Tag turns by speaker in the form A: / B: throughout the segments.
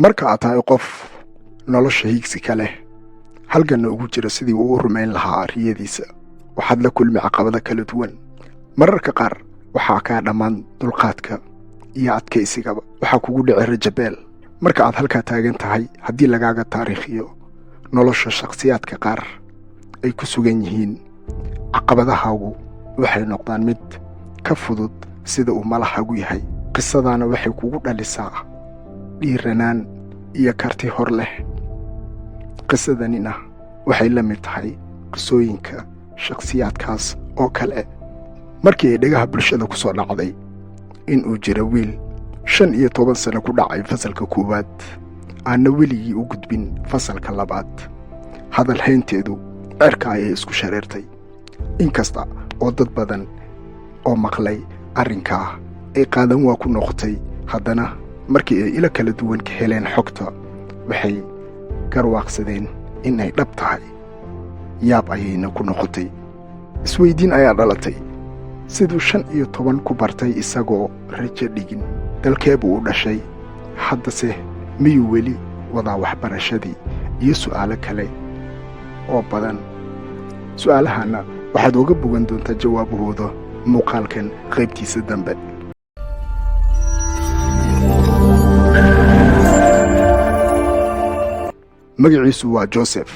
A: Marka aad tahay qof nolosha hiigsi ka leh, halganna ugu jira sidii uu u rumayn lahaa riyadiisa, waxaad la kulmi caqabado kala duwan. Mararka qaar waxaa kaa dhammaan dulqaadka iyo adkaysigaba, waxaa kugu dhici rajabeel. Marka aad halkaa taagan tahay, haddii lagaaga taariikhiyo nolosha shakhsiyaadka qaar ay ku sugan yihiin, caqabadahaagu waxay noqdaan mid ka fudud sida uu malahagu yahay. Qisadaana waxay kugu dhalisaa dhiiranaan iyo karti hor leh. Qisadanina waxay la mid tahay qisooyinka shakhsiyaadkaas oo kale. Markii ay dhegaha bulshada ku soo dhacday in uu jiro wiil 15 sano ku dhacay fasalka koowaad, aanna weligii u gudbin fasalka labaad, hadal haynteedu cirka ayay isku shareertay. Inkasta oo dad badan oo maqlay arrinkaa ay qaadan waa ku noqotay, haddana markii ay ilo kala duwan ka heleen xogta, waxay garwaaqsadeen in ay dhab tahay. Yaab ayayna ku noqotay. Isweyddiin ayaa dhalatay: siduu 15 ku bartay isagoo rajo dhigin? Dalkee buu u dhashay? Haddase miyuu weli wadaa waxbarashadii? Iyo su'aalo kale oo badan. Su'aalahanna waxaad uga bogan doontaa jawaabahooda muuqaalkan qaybtiisa dambe. Magaciisu waa Joseph.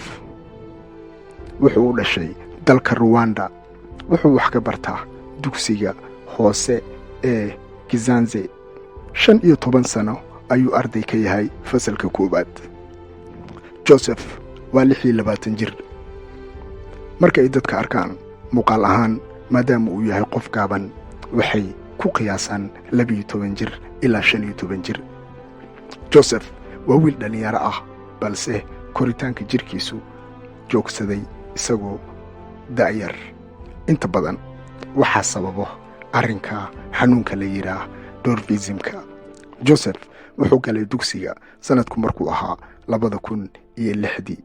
A: Wuxuu u dhashay dalka Ruwanda. Wuxuu wax ka bartaa dugsiga hoose ee Kizanze. 15 sano ayuu arday ka yahay fasalka koowaad. Joseph waa 26 jir. Marka ay dadka arkaan muuqaal ahaan, maadaama uu yahay qof gaaban, waxay ku qiyaasaan 12 jir ilaa 15 jir. Joseph waa wiil dhallinyaro ah, balse koritaanka jirkiisu joogsaday isagoo da'yar. Inta badan waxaa sababo arrinka xanuunka la yidhaah dwarfism-ka. Joseph wuxuu galay dugsiga sanadku markuu ahaa 2006-dii,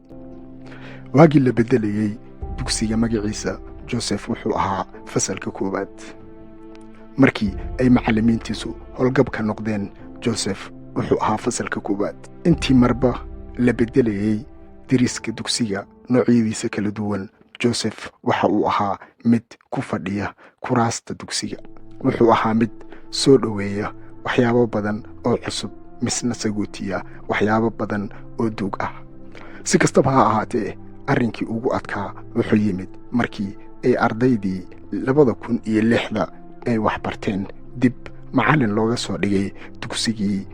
A: waagii la beddelayey dugsiga magaciisa. Joseph wuxuu ahaa fasalka koowaad. Markii ay macallimiintiisu howlgabka noqdeen, Joseph wuxuu ahaa fasalka koowaad. Intii marba la beddelayey dariska dugsiga noocyadiisa kala duwan, Joseph waxa uu ahaa mid ku fadhiya kuraasta dugsiga. Wuxuu ahaa mid soo dhoweeya waxyaabo badan oo cusub, misna sagootiya waxyaabo badan oo duug ah. Si kastaba ha ahaatee, arrinkii ugu adkaa wuxuu yimid markii ay ardaydii 2006-da ay wax barteen dib macallin looga soo dhigay dugsigii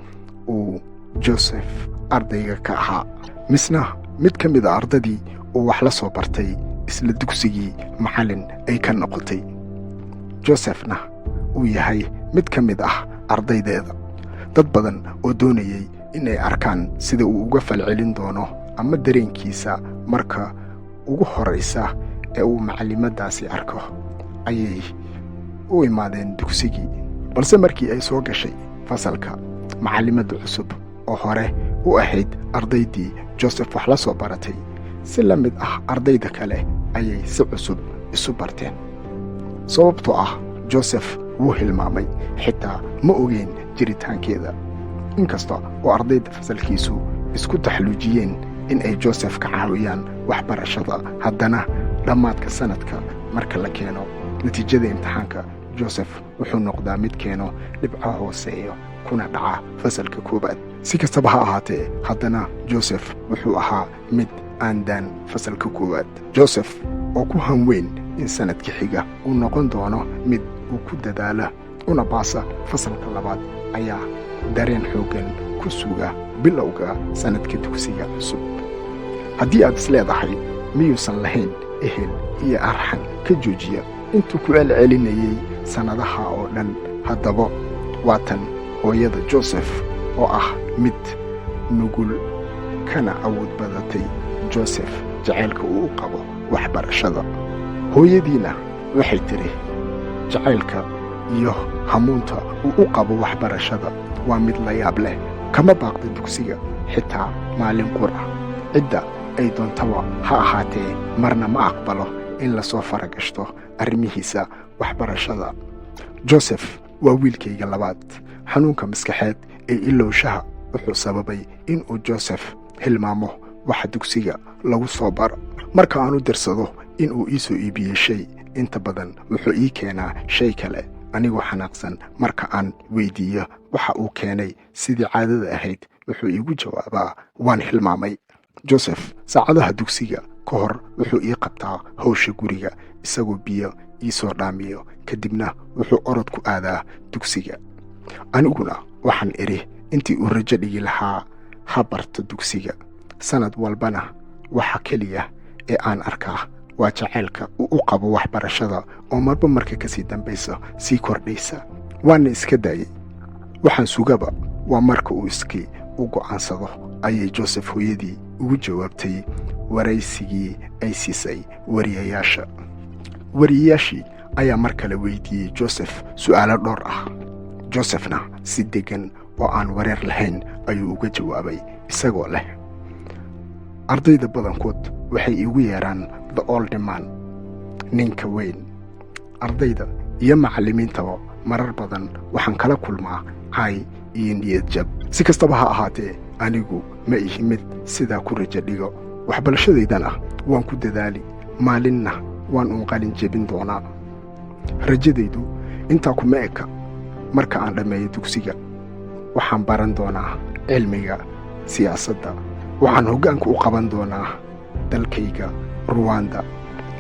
A: uu Joseph ardayga ka ahaa, misna mid ka mid a ardadii uu wax la soo bartay isla dugsigii macallin ay ka noqotay, Josephna uu yahay mid ka mid ah ardaydeeda. Dad badan oo doonayey in ay arkaan sida uu uga falcelin doono ama dareenkiisa marka ugu horraysa ee uu macallimaddaasi arko ayay u imaadeen dugsigii. Balse markii ay soo gashay fasalka macallimadda cusub oo hore u ahayd ardaydii Joseph wax la soo baratay, si la mid ah ardayda kale ayay si cusub isu barteen, sababtoo ah Joseph wuu hilmaamay, xitaa ma ogeyn jiritaankeeda. Inkasta oo ardayda fasalkiisu isku taxluujiyeen in ay Joseph ka caawiyaan waxbarashada, haddana dhammaadka sanadka marka la keeno natiijada imtixaanka, Joseph wuxuu noqdaa mid keeno dhibco hooseeyo kuna dhaca fasalka koowaad. Si kastaba ha ahaatee, haddana Joseph wuxuu ahaa mid aan daan fasalka koowaad. Joseph oo ku hanweyn in sanadka xiga uu noqon doono mid uu ku dadaala una baasa fasalka labaad ayaa dareen xooggan ku suga bilowga sanadka dugsiga cusub. Haddii aad is leedahay miyuusan lahayn ehel iyo arxan ka joojiya intuu ku celcelinayey sannadaha oo dhan, haddaba waa tan hooyada Joseph oo ah mid nugul kana awood badatay Joseph jacaylka uu u qabo waxbarashada. Hooyadiina waxay tidhi, jacaylka iyo hamuunta uu u qabo waxbarashada waa mid la yaab leh. Kama baaqda dugsiga xitaa maalin qur ah, cidda ay doontaba ha ahaatee. Marna ma aqbalo in lasoo faragashto arrimihiisa waxbarashada. Joseph waa wiilkayga labaad. Xanuunka maskaxeed ee ilowshaha Wuxuu sababay in uu Joseph hilmaamo waxa dugsiga lagu soo baro. Marka aan u dirsado in uu ii soo iibiyey shay, inta badan wuxuu ii keenaa shay kale. Anigoo xanaaqsan, marka aan weydiiyo waxa uu keenay, sidii caadada ahayd wuxuu iigu jawaabaa, "Waan hilmaamay." Joseph saacadaha dugsiga ka hor wuxuu ii qabtaa hawsha guriga, isagoo biyo ii soo dhaamiyo, kadibna wuxuu orod ku aadaa dugsiga. Aniguna waxaan idhi, intii uu rajo dhigi lahaa ha barto dugsiga. Sanad walbana waxa keliya ee aan arkaa waa jacaylka uu u qabo waxbarashada oo marba marka ka sii dambaysa sii kordhaysa. Waana iska daayey. Waxaan sugaba waa marka uu iskii u go'aansado, ayay Joseph hooyadii ugu jawaabtay waraysigii ay siisay wariyayaasha. Wariyayaashii ayaa mar kale weydiiyey Joseph su'aalo dhowr ah. Josephna si deggan oo aan wareer lahayn ayuu uga jawaabay, isagoo leh, "Ardayda badankood waxay iigu yeedhaan the old man, ninka weyn. Ardayda iyo macallimiintaba marar badan waxaan kala kulmaa caay iyo niyad jab. Si kastaba ha ahaatee, anigu ma ihi mid sidaa ku rajo dhigo. Waxbarashadaydana waan ku dadaali, maalinna waan uun qalin jebin doonaa. Rajadaydu intaa kuma eka. Marka aan dhammeeyo dugsiga, waxaan baran doonaa cilmiga siyaasadda. Waxaan hoggaanka u qaban doonaa dalkayga Ruwanda.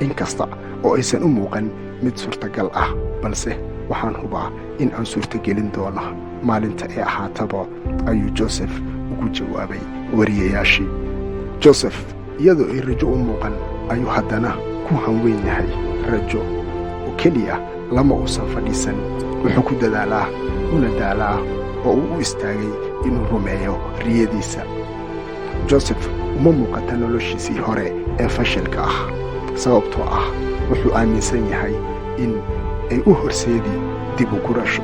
A: Inkasta oo aysan u muuqan mid suurtagal ah, balse waxaan hubaa in aan suurtagelin doono maalinta ee ahaataba," ayuu Joseph ugu jawaabay wariyayaashii. Joseph iyadoo ay rajo u muuqan ayuu haddana ku hanweyn yahay. Rajo oo keliya lama uusan fadhiisan. Wuxuu ku dadaalaa una daalaa oo uu u istaagay inuu rumeeyo riyadiisa. Joseph uma muuqata noloshiisii hore ee fashilka ah, sababtoo ah wuxuu aaminsan yahay in ay u horseedi dib u gurasho.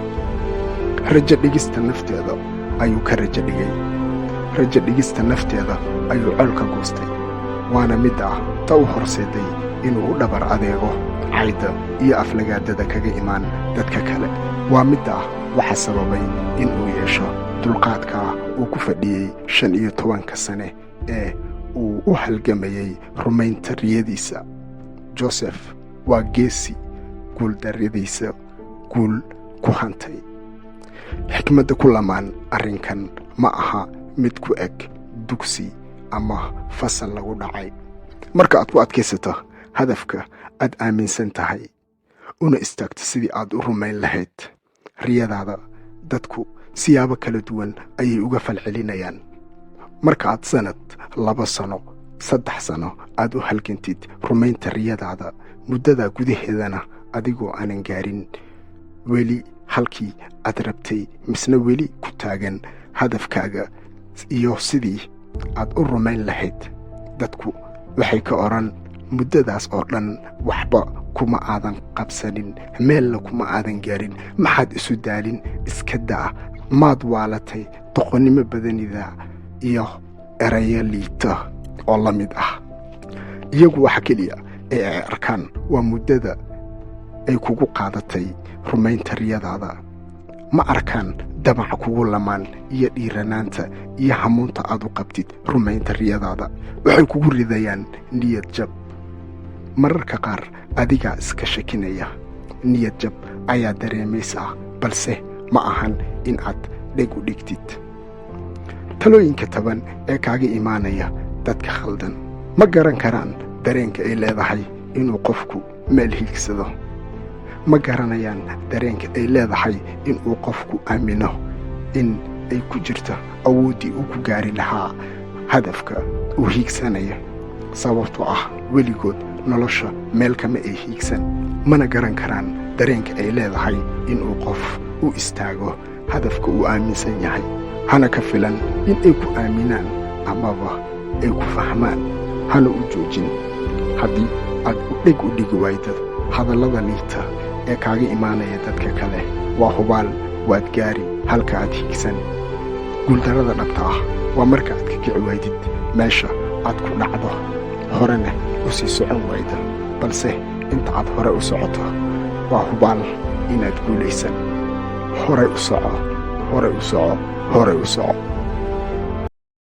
A: Rajo dhigista nafteeda ayuu ka rajo dhigay. Rajo dhigista nafteeda ayuu col ka goostay, waana midda ta u horseeday inuu u dhabar adeego cayda iyo aflagaadada kaga imaan dadka kale. Waa midda waxa sababay in uu yeesho dulqaadka uu ku fadhiyey 15-ka sane ee uu u halgamayey rumaynta riyadiisa. Joseph waa geesi guuldarradiisa guul ku hantay. Xikmadda ku lamaan arrinkan ma aha mid ku eg dugsi ama fasal lagu dhacay. Marka aad ku adkaysato hadafka aad aaminsan tahay, una istaagto sidii aad u rumayn lahayd riyadaada, dadku siyaabo kala duwan ayay uga falcelinayaan. Marka aad sanad, 2 sano, 3 sano aad u halgantid rumaynta riyadaada, muddadaa gudaheedana adigoo aanan gaarin weli halkii aad rabtay, misna weli ku taagan hadafkaaga iyo sidii aad u rumayn lahayd, dadku waxay ka odhan, "Muddadaas oo dhan waxba kuma aadan qabsanin, meelna kuma aadan gaarin. Maxaad isu daalin? Iska daa. Maad waalatay? Doqonnimo badanida," iyo erayo liita oo la mid ah. Iyagu waxa keliya ee ay arkaan waa muddada ay kugu qaadatay rumaynta riyadaada. Ma arkaan damaca kugu lamaan iyo dhiiranaanta iyo hamuunta aad u qabtid rumaynta riyadaada. Waxay kugu ridayaan niyad jab. Mararka qaar adigaa iska shakinaya, niyad jab ayaa dareemaysaa, balse ma ahan in aad dheg u dhigtid talooyinka taban ee kaaga imaanaya dadka khaldan. Ma garan karaan dareenka ay leedahay inuu qofku meel hiigsado. Ma garanayaan dareenka ay leedahay inuu qofku aamino in ay ku jirto awooddii uu ku gaari lahaa hadafka uu hiigsanaya, sababtoo ah weligood nolosha meel kama ay hiigsan. Mana garan karaan dareenka ay leedahay inuu qof u istaago hadafka uu aaminsan yahay. Hana ka filan in ay ku aaminaan amaba ay ku fahmaan, hana u joojin. Haddii aad dheg u dhigi waydad hadallada liita ee kaaga imaanaya dadka kale, waa hubaal waad gaari halka aad hiigsan. Guuldarrada dhabta ah waa marka aad ka kici waydid meesha aad ku dhacdo, horena u sii socon wayda. Balse inta aad hore u socoto, waa hubaal inaad guulaysan. Horay u soco, horay u soco, horay u soco.